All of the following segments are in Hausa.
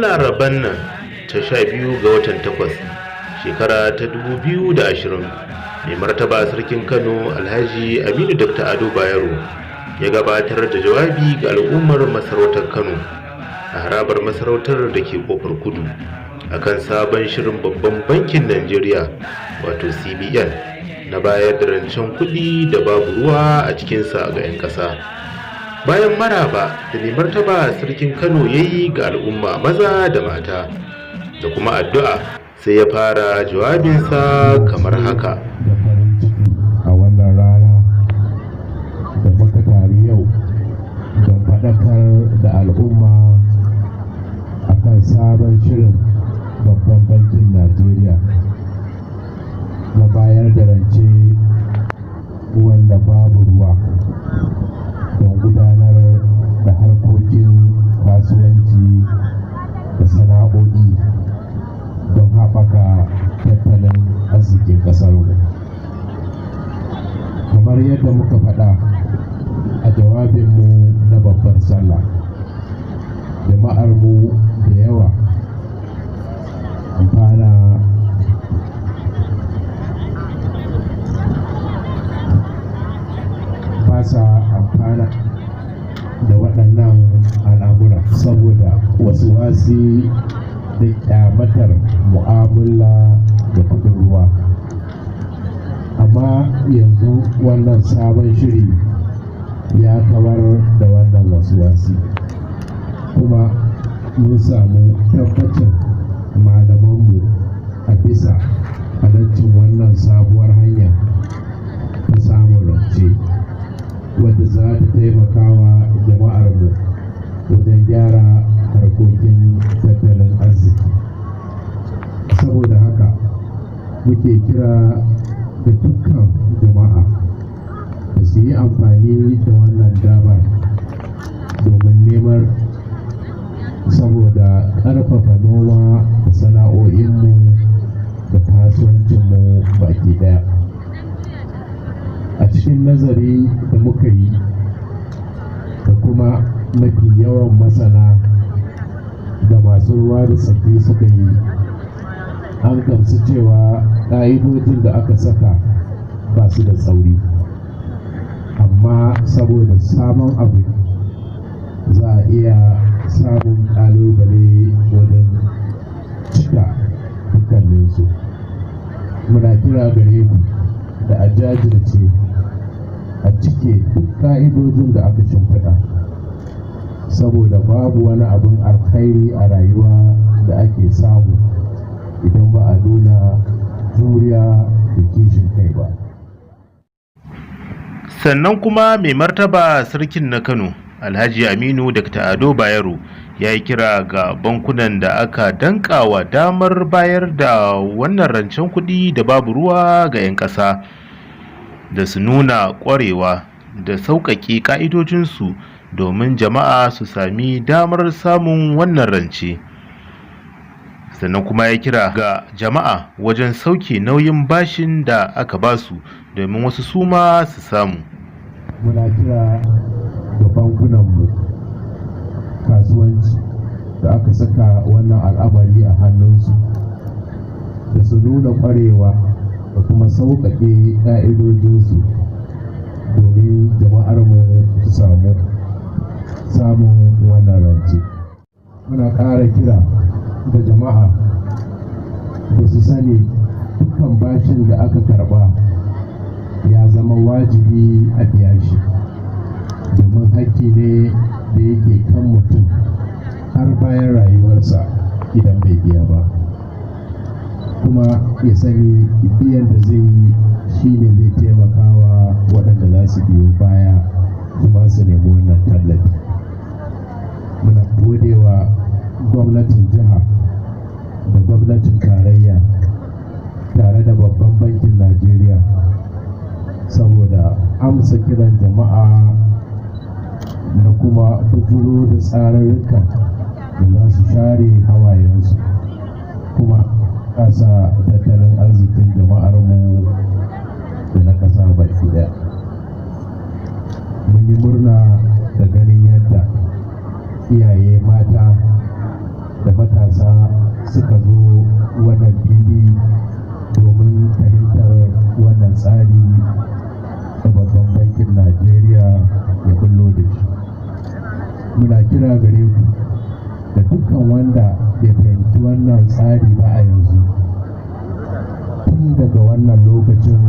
Laraban nan ta 12 ga watan 8, shekara ta 2020, mai martaba Sarkin Kano Alhaji Aminu Dr. Ado Bayero ya gabatar da jawabi ga al'ummar masarautar Kano a harabar masarautar da ke Kofar Kudu akan sabon shirin Babban Bankin Najeriya, wato CBN, na bayar da rancen kuɗi da babu ruwa a cikinsa ga 'yan ƙasa. Bayan maraba da mai martaba Sarkin Kano ya yi ga al'umma maza da mata da kuma addu'a, sai ya fara jawabinsa kamar haka. Da farin ciki a wannan rana da muka taru yau don faɗakar da al'umma akan sabon shirin Babban Bankin Najeriya na bayar da rance wanda babu ruwa don gudanar da harkokin kasuwanci da sana'o'i don haɓaka tattalin arzikin ƙasarmu. Kamar yadda muka faɗa a jawabinmu na babbar Sallah, jama'armu da yawa amfana ba sa amfana da waɗannan al'amura saboda wasu wasi da kyamatar mu'amala da kuɗin ruwa. Amma yanzu wannan sabon shiri ya kawar da wannan wasi, kuma mun samu tabbacin malamanmu a bisa halaccin wannan sabuwar hanya ta samun rance, wadda za ta taimaka wa jama'armu wajen gyara harkokin tattalin arziki. Saboda haka muke kira da dukkan jama'a da su yi amfani da wannan damar domin neman, saboda ƙarfafa noma da sana'o'inmu da kasuwancinmu baki ɗaya. A cikin nazari da muka yi da kuma mafi yawan masana da masu ruwa da tsaki suka yi, an gamsu cewa ƙa'idojin da aka saka ba su da tsauri, amma saboda sabon abu za a iya samun ƙalubale wajen cika dukkaninsu. Muna kira gare ku da a jajirce a cike duk ƙa'idojin da aka shimfiɗa, saboda babu wani abin alkhairi a rayuwa da ake samu idan ba a nuna juriya da kishin kai ba. Sannan kuma mai martaba Sarkin na Kano Alhaji Aminu Dr. Ado Bayero ya yi kira ga bankunan da aka dankawa damar bayar da wannan rancen kuɗi da babu ruwa ga 'yan ƙasa da su nuna ƙwarewa da sauƙaƙe ƙa'idojinsu domin jama'a su sami damar samun wannan rance. Sannan kuma ya kira ga jama'a wajen sauke nauyin bashin da aka basu domin wasu suma su samu. Muna kira ga bankunanmu kasuwanci da aka saka wannan al'amari a hannunsu da su nuna ƙwarewa da kuma sauƙaƙe ƙa'idojinsu domin jama'armu su samu samun wannan rance. Muna ƙara kira da jama'a da su sani dukkan bashin da aka karɓa ya zama wajibi a biya shi, domin hakki ne da yake kan mutum har bayan rayuwarsa idan bai biya ba. Kuma ya sani biyan da zai yi shine zai taimakawa waɗanda za su biyo baya kuma su nemi wannan tallafi. Muna godewa gwamnatin jiha da gwamnatin tarayya tare da Babban Bankin Najeriya saboda amsa kiran jama'a da kuma bujuro da tsararruka da za su share hawayensu kuma ƙasa tattalin arzikin jama'armu da na ƙasa baki ɗaya. Mun yi murna da ganin yadda iyaye mata da matasa wannan fili domin fahimtar wannan tsari da Babban Bankin Najeriya ya bullo da shi. Muna kira gare ku da dukkan wanda bai fahimci wannan tsari ba a yanzu, tun daga wannan lokacin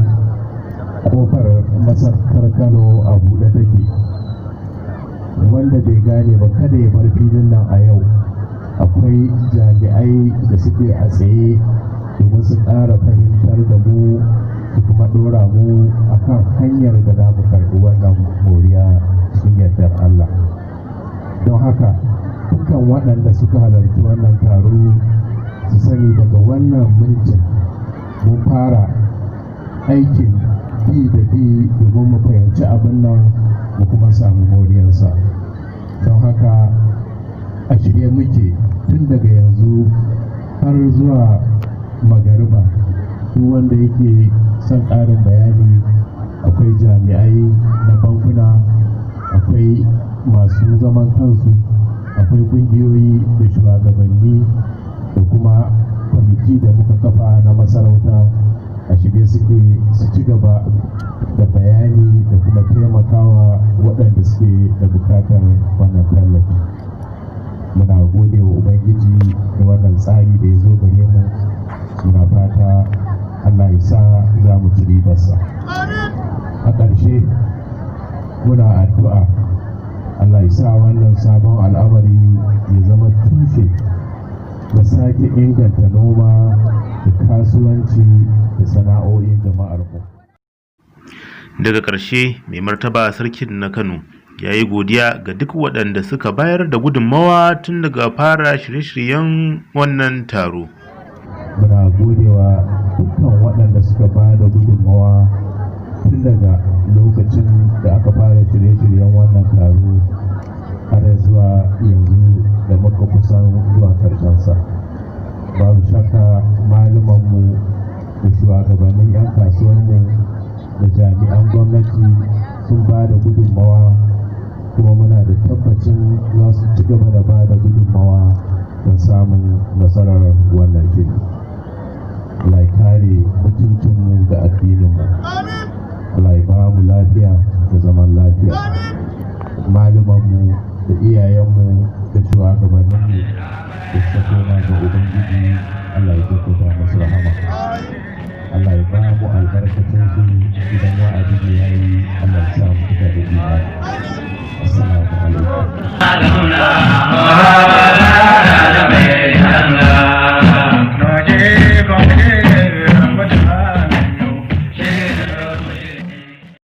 kofar masarautar Kano a buɗe take. Wanda bai gane ba kada ya bar filin nan a yau. Akwai jami'ai da suke a tsaye domin su ƙara fahimtar da mu su kuma ɗora mu akan hanyar da za mu karɓi wannan moriya cikin yardar Allah. Don haka dukkan waɗanda suka halarci wannan taro su sani daga wannan mintin mun fara aikin bi da bi domin mu fahimci abin nan mu kuma samu moriyarsa. Don haka a shirye muke tun daga yanzu har zuwa magariba. Duk wanda yake son ƙarin bayani, akwai jami'ai na bankuna, akwai masu zaman kansu, akwai ƙungiyoyi da shugabanni da kuma kwamiti da muka kafa na masarauta. A shirye suke su ci gaba da bayani da kuma taimakawa waɗanda suke da bukatar wannan tallafi. Muna gode wa Ubangiji da wannan tsari da ya zo gare mu. Muna fata Allah ya sa za mu ci ribarsa. A ƙarshe muna addu'a Allah ya sa wannan sabon al'amari ya zama tushe da sake inganta noma da kasuwanci da sana'o'in jama'ar mu. Daga ƙarshe, Mai Martaba Sarkin na Kano ya yi godiya ga duk waɗanda suka bayar da gudunmawa tun daga fara shirye-shiryen wannan taro. Muna godewa dukkan waɗanda suka ba da gudunmawa tun daga lokacin da aka fara shirye-shiryen wannan taro har zuwa yanzu da muka kusan zuwa ƙarshensa. Babu shakka malumanmu da shugabannin 'yan kasuwarmu da jami'an gwamnati sun ba da gudunmawa, kuma muna da tabbacin za su ci gaba da ba da gudunmawa don samun nasarar wannan shiri. Allah ya kare mutuncinmu da addininmu. Allah ya ba mu lafiya da zaman lafiya. Malumanmu da iyayenmu da shugabanninmu da suka koma ga Ubangiji, Allah ya jaddada musu rahama. Allah ya ba mu albarkacin